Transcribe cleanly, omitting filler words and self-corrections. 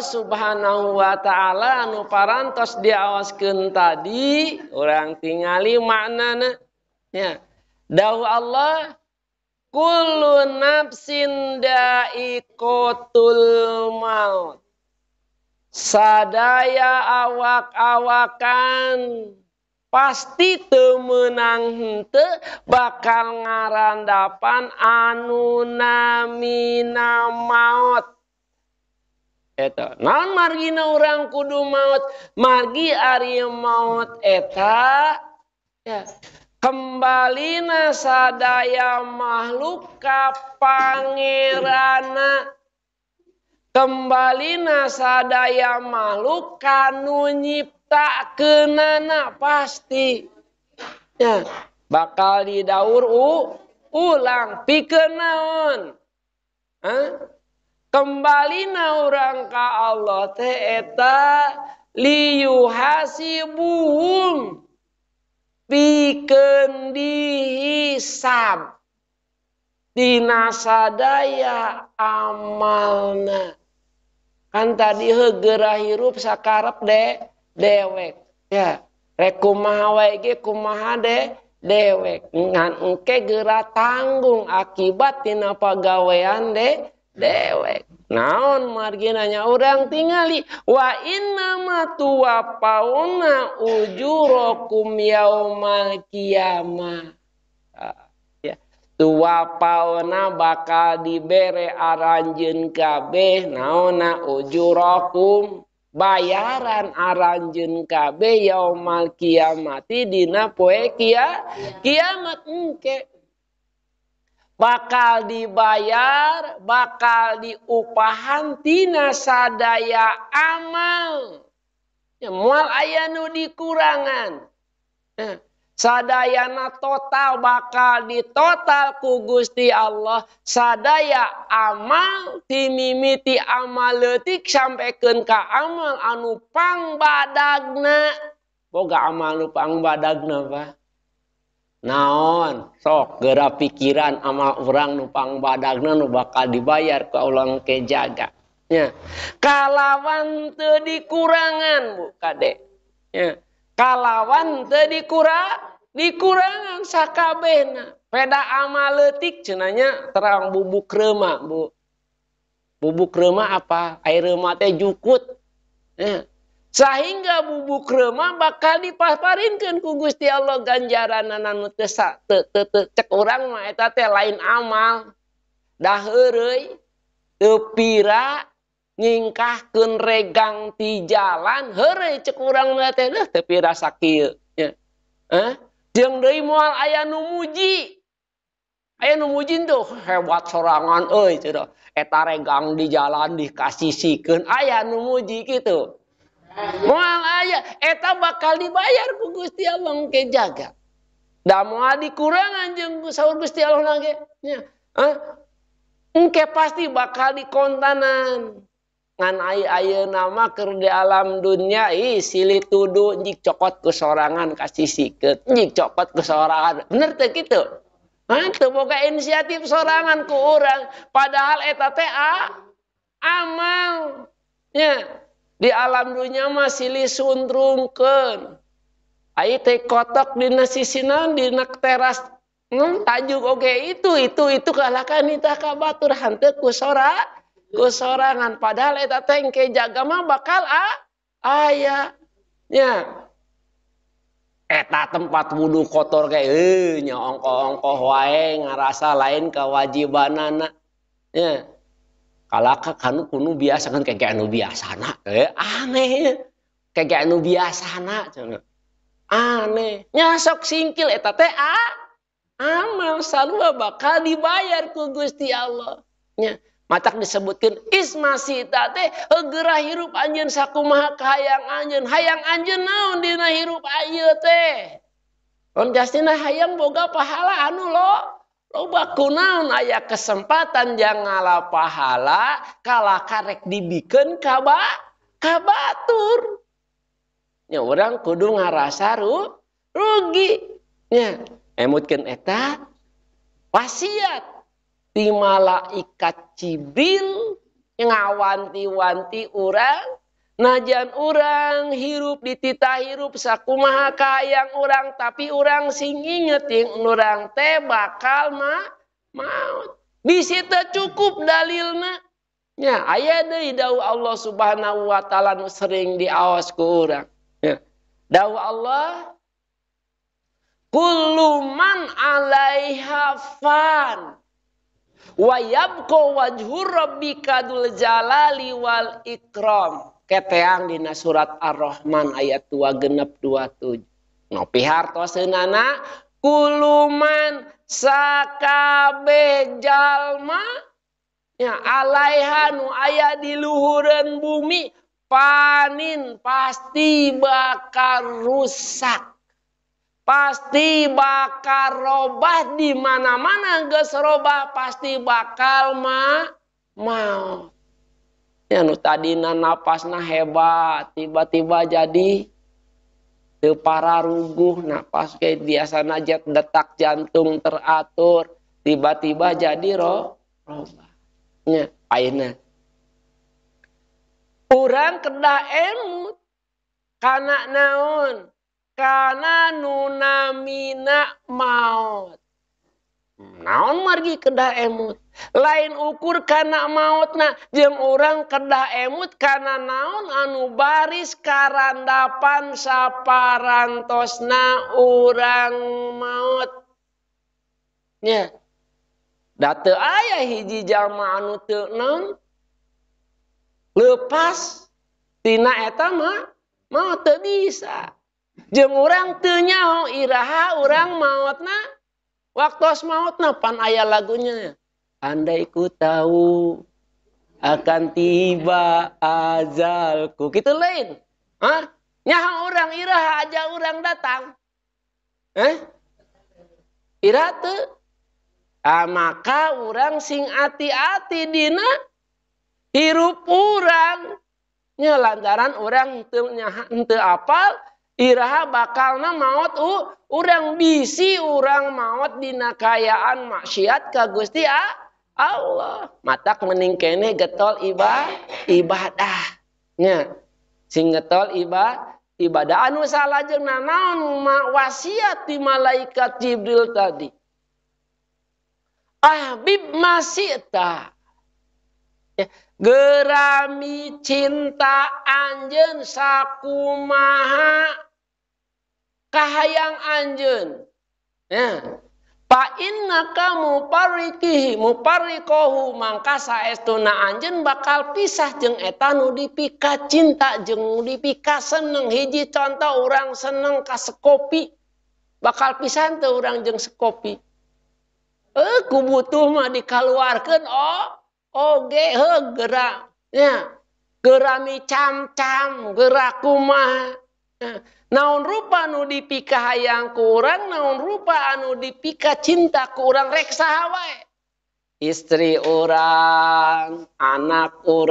Subhanahu wa ta'ala anu parantos diawaskeun tadi urang tingali maknana nya. Dawuh Allah kullu nafsin da'iqatul maut. Sadaya awak-awakan pasti teu meunang henteu bakal ngarandapan anu namina maut. Eta naon margina urang kudu maut? Margi ari maut eta ya kembalina sadaya makhluk ka pangerana. Kembalina sadaya makhluk kanu nyiptakeunana pasti ya bakal didaur ulang pikeun naon? Kembalina urang ka Allah teh eta liyuhasibuhum pikeun dihisab dina sadaya amalna. Kan tadi heuh geurah hirup sakarep dewek ya rek kumaha wae ge kumaha dewek ngan engke geura tanggung akibat tina pagawean dewek. Naon margina nya urang tingali wa inna ma tuwafauna ujurakum yaumal qiyamah. Ya, tuwafauna bakal dibere aranjeun kabeh naonna ujurakum bayaran aranjeun kabeh yaumal qiyamati dina poe kiamat engke. Bakal dibayar, bakal diupahan tina sadaya amal. Ya, moal aya nu dikurangan. Ya, sadayana total bakal ditotal ku Gusti Allah. Sadaya amal timimiti amal leutik sampaikan ka amal anu pangbadagna. Boga amal nu pangbadagna Pak. Naon sok geura pikiran amal urang nu pangbadagna nu bakal dibayar ku Allah ke jaga nya. Kalawan teu dikurangan Bu kade nya. Kalawan teu dikurangan sakabehna. Peda amal leutik cenah nya terang bubuk reuma Bu. Bubuk reuma apa? Air reuma teh jukut nya. Sehingga bubuk reuma bakal dipaparinkeun ku Gusti Allah ganjaranana nu teu cek urang mah eta teh lain amal. Da heureuy teu pira nyingkahkeun regang ti jalan heureuy cek urang mah teh teu pira sakieu nya. Hah? Jeung deui moal aya nu muji. Aya nu muji tuh hebat sorangan euy cenah. Eta regang di jalan dikasisikeun aya nu muji kitu. Moal aya eta bakal dibayar ku Gusti Allah engke jaga. Da moal dikurangan jeung saur Gusti Allah ge nya. Hah? Engke pasti bakal dikontanan. Ngan ai ayeuna mah keur di alam dunya ih silih tuduh jik cokot ku sorangan kasisikeun, jik cokot ku sorangan. Bener teu kitu? Hah, teu boga inisiatif sorangan ku urang padahal eta teh amal nya. Di alam dunia mah silih suntrungkeun. Ai teh kotok dina sisina dina teras tajuk oge itu kalahkan nitah ka batur hanteu ku sorangan padahal eta teh engke jaga mah bakal aya nya. Eta tempat wudu kotor ge nya ongkoh-ongkoh wae ngarasa lain kewajibanana nya. Kalaka kanu kunu biasa kan kayak anu biasana aneh kayak anu biasana cenah aneh nya sok singkil eta teh amal sarua bakal dibayar ku Gusti Allah nya. Matak disebutkeun ismasita teh geurah hirup anjeun sakumaha kahayang anjeun hayang anjeun naon dina hirup ieu teh on jastina hayang boga pahala anu lo loba kunaon aya kesempatan jang ngala pahala kalah karek dibikeun ka batur. Nya urang kudu ngarasa rugi nya. Emutkeun eta wasiat ti malaikat Jibril Ngawanti-wanti urang najan urang hirup dititah hirup sakumaha kahayang urang tapi urang sing inget jeung urang teh bakal maut. Bisi teu cukup dalilna. Nya aya deui dawuh Allah Subhanahu wa taala nu sering diaos ku urang. Nya dawuh Allah kullu man 'alaiha fan wa yabqa wajhu rabbika dzul jalali wal ikram. Keteang dina surat Ar-Rahman ayat 2 6 27. No pihartoseunana kuluman sakabeh jalma nya alaiha nu aya di luhureun bumi panin pasti bakal rusak. Pasti bakal robah di mana-mana geus robah pasti bakal maot. Ya nu tadina napasna hebat tiba-tiba jadi teu pararuguh napas ge biasana detak jantung teratur tiba-tiba jadi robah. Nya ayeuna urang kedah emut kana naon? Kana nu namina maot. Naon margi kedah emut? Lain ukur kana maotna jeung urang kedah emut kana naon anu baris karandapan saparantosna urang maot. Nya. Da teu aya hiji jalma anu teu naon lepas tina eta mah maot teu bisa. Jeung urang teu nyaho iraha urang maotna waktos maotna pan aya lagunya. Andai ku tahu akan tiba ajalku. Kitu lain. Hah? Nyaho urang iraha aja urang datang. Iraha teu? Ah, maka urang sing ati-ati dina hirup urang. Nya lantaran urang teu teu apal iraha bakalna maot urang bisi urang maot dina kayaan maksiat ka Gusti Allah. Matak mending keneh getol ibadah. Nya sing getol ibadah anu salajengna naon wasiat ti malaikat Jibril tadi. Ahbib masita. Ya, gerami cinta anjeun sakumaha kahayang anjeun. Ya. Fa innaka muparriqihi muparriqahu mangka saestuna anjeun bakal pisah jeung eta nu dipika cinta jeung nu dipika seneng. Hiji contoh urang seneng ka sekopi bakal pisan teu urang jeung sekopi. Ku butuh mah dikaluarkeun oge heuh gerak nya gerami cam-cam gerak kumaha. Naon rupa nu dipika hayang ku urang, naon rupa anu dipika cinta ku urang rek saha wae. Istri urang, anak urang.